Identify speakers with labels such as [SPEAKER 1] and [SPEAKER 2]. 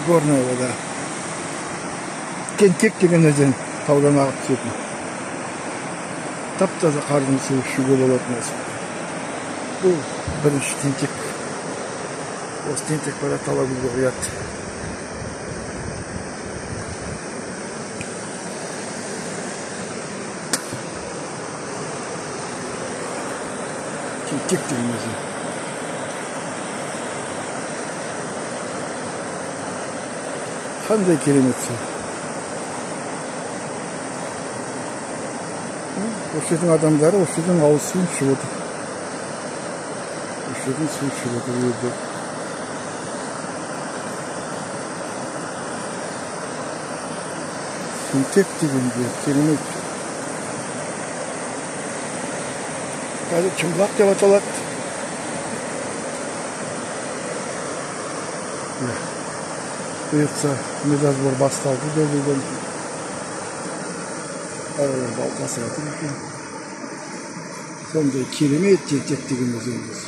[SPEAKER 1] Горная вода. Тентек деген өзен таудан ағып түсетін. Тап-таза қардың суы ішуге болатын осы. Бұл бірінші Тентек. Осы Тентек бара Талакөлге құяды. Тентек деген өзен. Қандай керемет су. Осы жердің адамдары осы жердің ауыз суын ішіп отыр. Осы жердің суын ішіп отыр өздері. Тентек деген жер керемет. Қазір Шымбұлақ деп аталады. Бұйыртса медосбор басталды деп. Аралар балық асыратын екен. Сондай керемет Тентек деген өзеніміз.